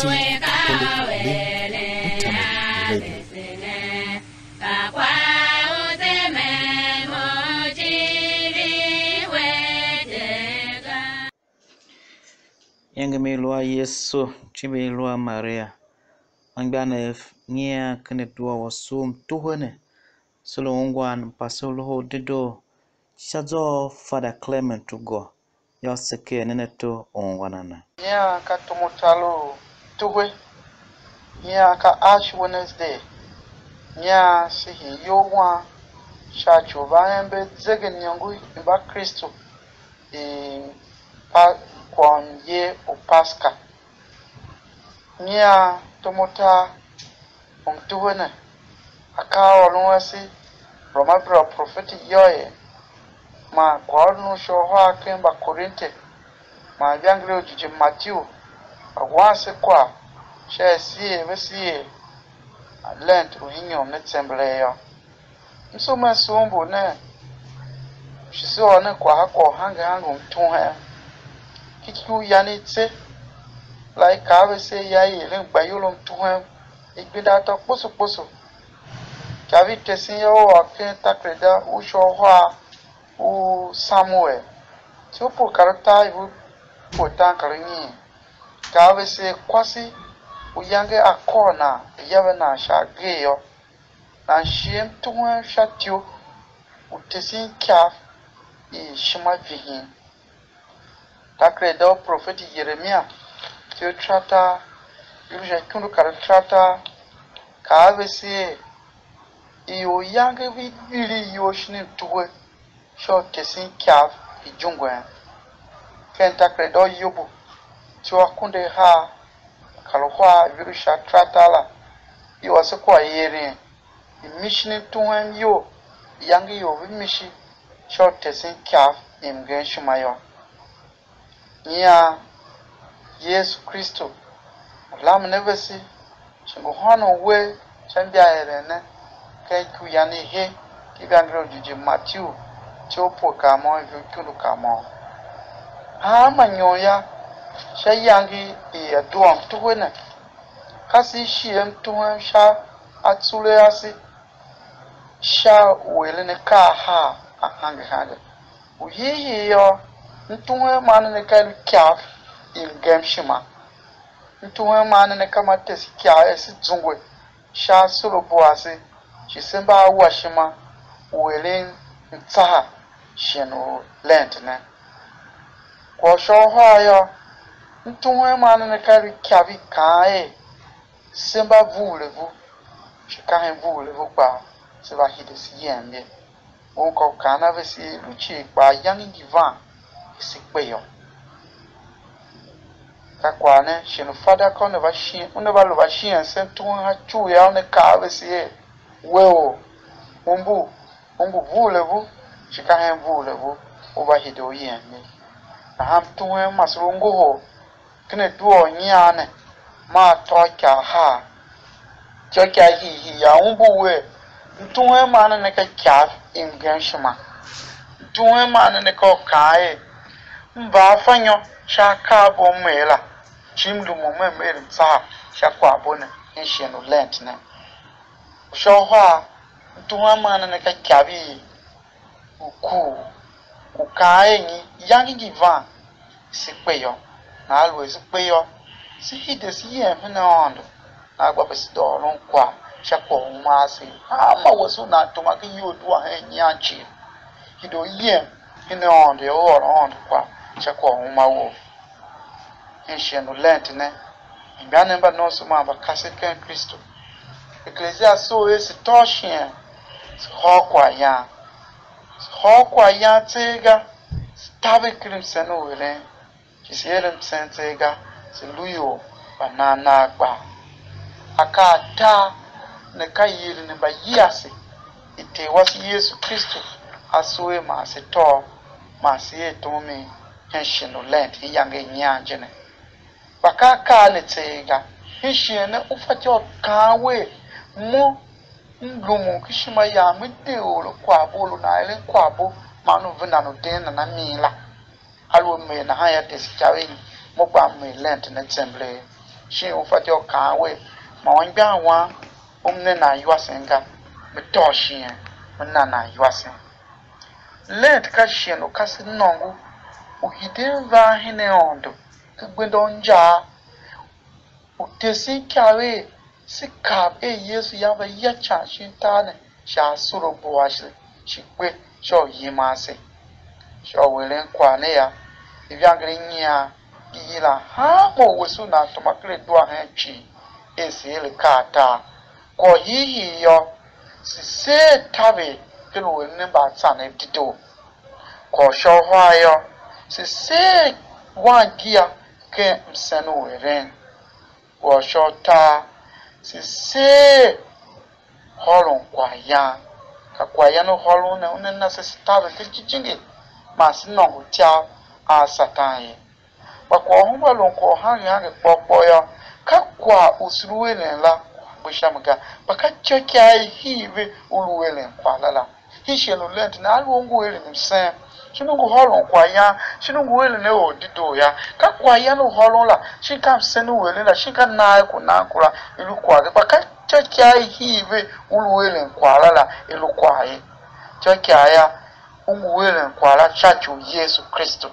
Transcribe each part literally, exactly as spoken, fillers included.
Internet radio. Iyange mi i lu a Yesu, icivir i lu a Maria, anmgbianev, nyian ken adua wase u mtuhwe ne, se lu ungwan mpase u Loho u Dedoo sha zwa u Fada Clement Ugôr, yô, se ker nen ato u ungwan a na. Nyian ka tom u tar u mtuhwe, nyian ka Ash Wednesday, nyian se hii iyol wam sha ci u va ember zegenyôngo i Mbakristu i pa kwagh u myer u Paska. Nyian tom u tar u mtuhwe ne, akaaôron ase, mba mba bera uprofeti yô, er man kwaghôron u sha uhar ken Mbakorinte, man ivangeli u jighjigh Matiu, mba wan se kwagh sha er se er ve se er Lent u inyom ne tsembelee yô. M sugh me m sugh mbur nen, shi se ôr nen kwagh a kwagh u hange hange u mtuhwen. Kiki u yan i tse la i kaa a vese ya i eren gbayol u mtuhwen i gbenda atô kposo kposo. Ikav i tesen yô, u ôr ken takerada u sha uhar u Samuel, se u pue kar utar i ve pue ataankarunyiin, kaa a vese er kwase u yange a kôr nan, a yaven nan sha agee yô, nan shighe mtuhwen sha ityou u tesen ikav i ishima vihin. Takerada u profeti Yeremia, ityough taratar, i lu sha ikundu kar taratar, kaa a vese er, ior yange ve vili iyol shin mtuhwe sha u tesen ikav ijungwen. Ken takerada u Yobu, ityough akunduahar, kar uhar, i lu sha taratar la, i wase kwagh i eren, i mishi mtuhwen iyol, iyange ior ve mishi sha u tesen ikav i mngenshima yô. Nyian, Yesu Kristu ngu lamen a vese, shi ngu hônon uwegh sha imbaeren ne, ken ikurian i he, ivangeli u jighjigh Matiu, ityough pue kar môm, ivur ikundu kar môm. Hanma nyon yô, sha iyange i adua u mtuhwe ne, ka se i shighe mtuhwen sha atsulegh ase, sha u eren akaa ahar ahange hange. U hiihii yô, mtuhwen man ne ne ka i lu ikav i mgemshima. Mtuhwen man ne ne ka ma tese ikav er se zungwe sha asorabo ase, shi se mba a wa ishima u eren mtsaha shighe u Lent ne. Kwagh u sha uhar yô, mtuhwen man ne ne ka i lu ikav i kaan er, se mba vuulevu, shi ka hen vuulevu kpaa se va hide se yem ye. Un ka u kaan a vese er, lu cii kpaa, iyange ngi van, er se kpe yô. Ka kwagh ne, shin u Fada ka una va shin, una va lu va shighe se mtuhwen sha icuugh yô, una kaa a vese er, we or, u mbu, u ngu vuulevu, shi ka hen vuulevu u va hide u yem ye. Nahan mtuhwen mase u ngohol ken adua u nyian ne, maa tôô ikav haa. Ityô ikav hiihii ya umbur wer, mtuhwen man ne ne ka ikav i mgemshima. Mtuhwen man ne ne ka u kaan er, m va a fa nyô sha akaa a bo m er la, shi m lumun me m er mtsaha sha kwaghbo ne hen shighe u Lent ne. U sha uhar, mtuhwen man ne ne ka ikav i u kuugh, u kaan er nyi, iyange ngi van, se kpe yô. Nahan aluer se kpe yô, se hide se yem hen Aôndo, nahan gba pe se de ôron kwagh sha kwagh u uma ase. Hanma wase u nan tema ken iyol dua hen nyian cii, hide u yem hen Aôndo yô, u ôr Aôndo kwagh sha kwagh u uma wou. Hen shighe u Lent ne, imbanev mba nomso man mbakasev ken Kristu, Eklisia soo er se tôô shighe, se hôr kwaghyan. Se hôr kwaghyan tseegh ga, se taver ken msen u eren, shi se er msen tseegh ga, se lu ior mba nan nagh kpaa. Akaa atar ne ka ieren i mbayiase i Ter wase Yesu Kristu a soo er man se tôô, man se er tom i hen shighe u Lent iyange i nyian je ne. Kpa ka akaa ne tseegh ga. Hen shighe ne u fatyô u kaan wer, mo m lumun ken ishima yam, me de or u kwaghbo, u lu nan eren kwaghbo, man u ve nan u den nan a mi la. Aluer m er nahan yô, tese ikav i nyi? Mo kpaa m er Lent ne tsembelee. Shin u fatyô u kaan wer: "Ma anmgbian wam, u m ne nan iwasen ga, me tôô shighe, me na nan iwasen." Lent ka shighe u kasen nôngo u hiden van hen Aôndo ken gbenda u injaa, u tesen ikyav er se kav er Yesu yange va ya ican shin tar ne sha asorabo ase, shi kpe sha u yiman ase. Sha u eren kwagh ne yô, ivangeli nyian i yilan hanma u wese u nan tema ken adua hen cii, er se er akaa atar. Kwagh u hiihii yô, se seer taver ken u eren mbaatsanev dedoo. Kwagh u sha uhar yô, se seer wangiya ken msen u eren. Kwagh u sha utar, se seer hôron kwaghyan. Ka kwaghyan u hôron ne, una na se, se taver ken jijingi, man se nôngo ityav a Satan ye. Kpa kwagh u hemba lun kwagh u hange hange kpôr kpôr yô, ka kwagh u se lu eren la kwagh gbe sha mi ga, kpa ka ityôkyaa i hii ve u lu eren kwagh la la. Hii shighe u lent ne, a lu u ngu eren msen, shin u ngu hôron kwaghyan, shin u ngu eren a or dedoo yô. Ka kwaghyan u hôron la, shin ka msen u eren la, shin ka nan ku nan kura, i lu kwagh ga, kpa ka ityôkyaa i hii ve u lu eren kwagh la la, i lu kwagh ye. Ityôkyaa yô, u ngu eren kwagh la sha ci u Yesu Kristu.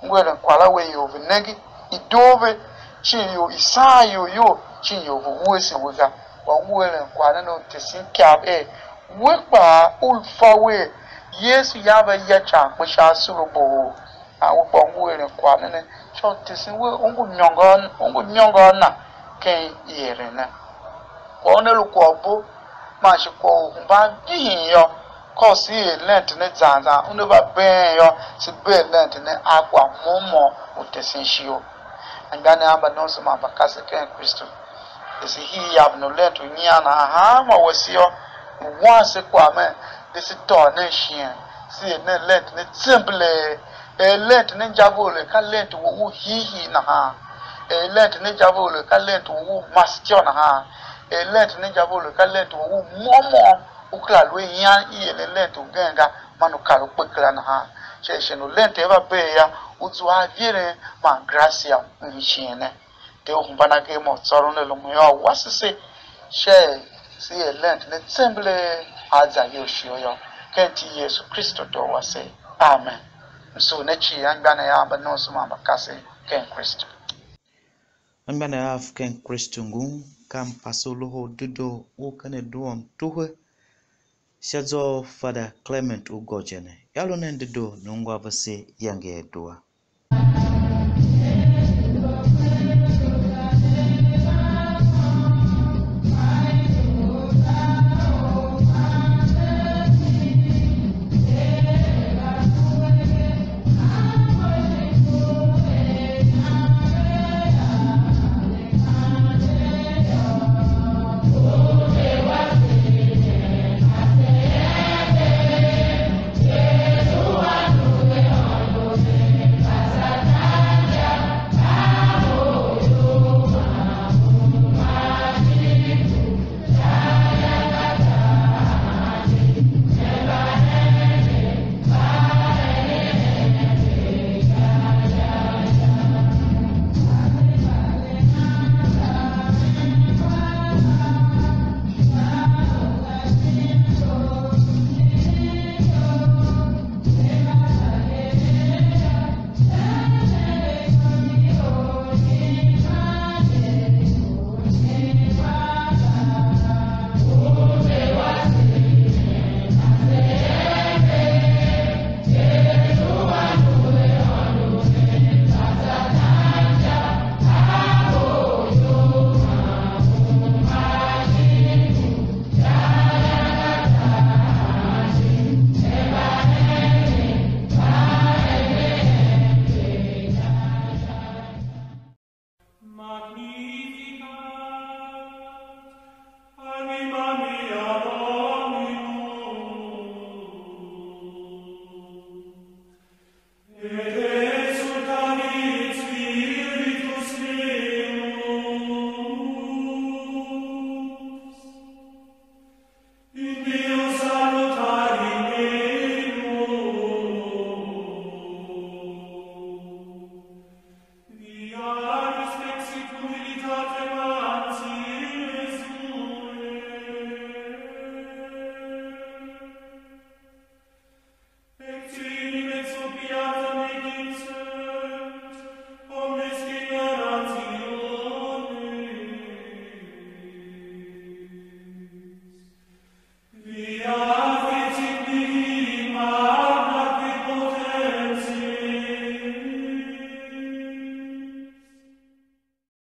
U ngu eren kwagh la wer ior ve nenge, i doo ve, shin ior i saan ior iyol, shin ior ve wuese we ga. Kpa u ngu eren kwagh ne u tesen ikav er we kpaa u fa wer Yesu yange va ya ican kpe sha asorabo ou. A we kpa u ngu eren kwagh ne ne sha u tesen wer u ngu nyôngôô, u ngu nyôngôô a na ken ieren ne. Kwagh u ne lu kwagh u bo, man shi kwagh u hemban vihin yô, ka u se er lent ne zan zan, una va been yô, se bee lent ne a kwagh môm môm u tesen ishigh. Anmgbianev mba nomso man mba kasev ken Kristu, er se hii yaven u lent u nyian nahan, hanma wase yô, u wan se kwagh mer, de se tôô nen shighe, se er nen lent ne tsembelee, er lent ne inja vough er ka lent wou u hiihii nahan, er lent ne inja vough er ka lent wou u mase ityô nahan, er lent ne inja vough er ka lent wou u môm môm, u kera lu a ian i eren lent ugen ga, man u kar u kpe kera nahan. Sha shighe u lent a va bee yô, u zua a vieren man gracia u nyi shighe ne. Ter u hemban agee mo u tsôron ne lumun yô, a wase se sha er se er lent ne tsembelee a zayol shighe yô, ken iti i Yesu Kristu Tor wase. Amen. Msughun ne cii anmgbianev av mba nomso man mba kasev ken Kristu. Anmgbianev av ken Kristu ngun, ka mpase u Loho u Dedoo u ken adua mtuhe sha zwa u Fada Clement Ugôr je ne. Yô, lu nen dedoo, ne ungwa vese iyange i adua.